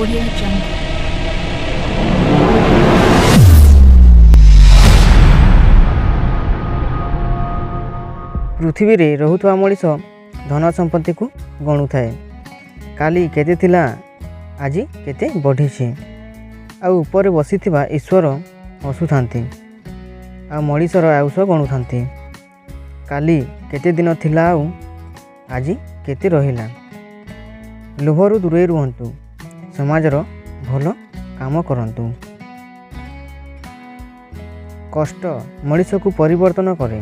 Audio Jungle. ପୃଥିବୀରେ ରହୁଥିବା ମଣିଷ ଧନ ସମ୍ପତ୍ତିକୁ ଗଣୁଥାଏ। କାଲି କେତେ ଥିଲା, ଆଜି କେତେ ବଢ଼ିଛି। ଆଉ ଉପରେ ବସିଥିବା ଈଶ୍ୱର ହସୁଥାନ୍ତି ଆଉ ମଣିଷର ଆୟୁଷ ଗଣୁଥାନ୍ତି। କାଲି କେତେ ଦିନ ଥିଲା ଆଉ ଆଜି କେତେ ରହିଲା। ଲୋଭରୁ ଦୂରେଇ ରୁହନ୍ତୁ, ସମାଜର ଭଲ କାମ କରନ୍ତୁ। କଷ୍ଟ ମଣିଷକୁ ପରିବର୍ତ୍ତନ କରେ,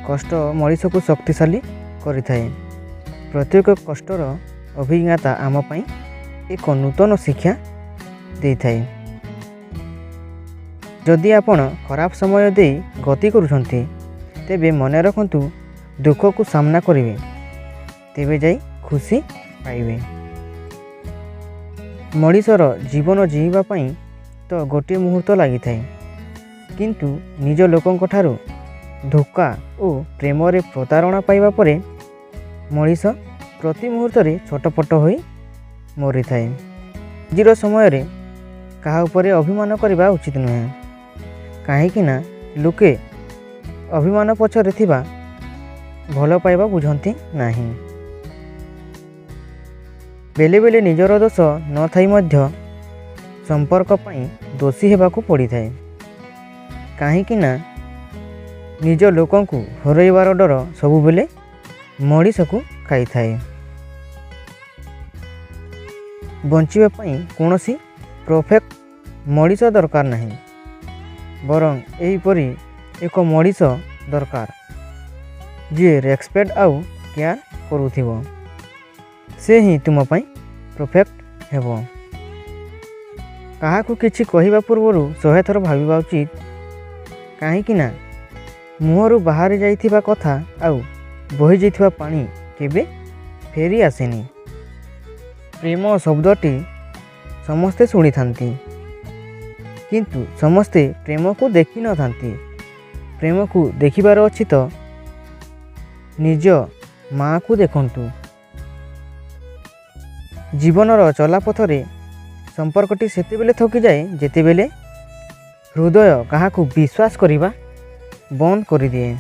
କଷ୍ଟ ମଣିଷକୁ ଶକ୍ତିଶାଳୀ କରିଥାଏ। ପ୍ରତ୍ୟେକ କଷ୍ଟର ଅଭିଜ୍ଞତା ଆମ ପାଇଁ ଏକ ନୂତନ ଶିକ୍ଷା ଦେଇଥାଏ। ଯଦି ଆପଣ ଖରାପ ସମୟ ଦେଇ ଗତି କରୁଛନ୍ତି, ତେବେ ମନେ ରଖନ୍ତୁ, ଦୁଃଖକୁ ସାମ୍ନା କରିବେ ତେବେ ଯାଇ ଖୁସି ପାଇବେ। ମଣିଷର ଜୀବନ ଜୀଇଁବା ପାଇଁ ତ ଗୋଟିଏ ମୁହୂର୍ତ୍ତ ଲାଗିଥାଏ, କିନ୍ତୁ ନିଜ ଲୋକଙ୍କ ଠାରୁ ଧୋକା ଓ ପ୍ରେମରେ ପ୍ରତାରଣା ପାଇବା ପରେ ମଣିଷ ପ୍ରତି ମୁହୂର୍ତ୍ତରେ ଛଟପଟ ହୋଇ ମରିଥାଏ। ଆଜିର ସମୟରେ କାହା ଉପରେ ଅଭିମାନ କରିବା ଉଚିତ ନୁହେଁ, କାହିଁକିନା ଲୋକେ ଅଭିମାନ ପଛରେ ଥିବା ଭଲ ପାଇବା ବୁଝନ୍ତି ନାହିଁ। ବେଳେ ବେଳେ ନିଜର ଦୋଷ ନଥାଇ ମଧ୍ୟ ସମ୍ପର୍କ ପାଇଁ ଦୋଷୀ ହେବାକୁ ପଡ଼ିଥାଏ, କାହିଁକିନା ନିଜ ଲୋକଙ୍କୁ ହରାଇବାର ଡର ସବୁବେଳେ ମଣିଷକୁ ଖାଇଥାଏ। ବଞ୍ଚିବା ପାଇଁ କୌଣସି ପରଫେକ୍ଟ ମଣିଷ ଦରକାର ନାହିଁ, ବରଂ ଏହିପରି ଏକ ମଣିଷ ଦରକାର ଯିଏ ରେସପେକ୍ଟ ଆଉ କେୟାର କରୁଥିବ। ସେ ହିଁ ତୁମ ପାଇଁ ପରଫେକ୍ଟ ହେବ। କାହାକୁ କିଛି କହିବା ପୂର୍ବରୁ 100 ଥର ଭାବିବା ଉଚିତ, କାହିଁକିନା ମୁହଁରୁ ବାହାରି ଯାଇଥିବା କଥା ଆଉ ବହିଯାଇଥିବା ପାଣି କେବେ ଫେରି ଆସେନି। ପ୍ରେମ ଶବ୍ଦଟି ସମସ୍ତେ ଶୁଣିଥାନ୍ତି, କିନ୍ତୁ ସମସ୍ତେ ପ୍ରେମକୁ ଦେଖିନଥାନ୍ତି। ପ୍ରେମକୁ ଦେଖିବାର ଅଛି ତ ନିଜ ମାଆକୁ ଦେଖନ୍ତୁ। ଜୀବନର ଚଲାପଥରେ ସମ୍ପର୍କଟି ସେତେବେଳେ ଥକିଯାଏ ଯେତେବେଳେ ହୃଦୟ କାହାକୁ ବିଶ୍ୱାସ କରିବା ବନ୍ଦ କରିଦିଏ।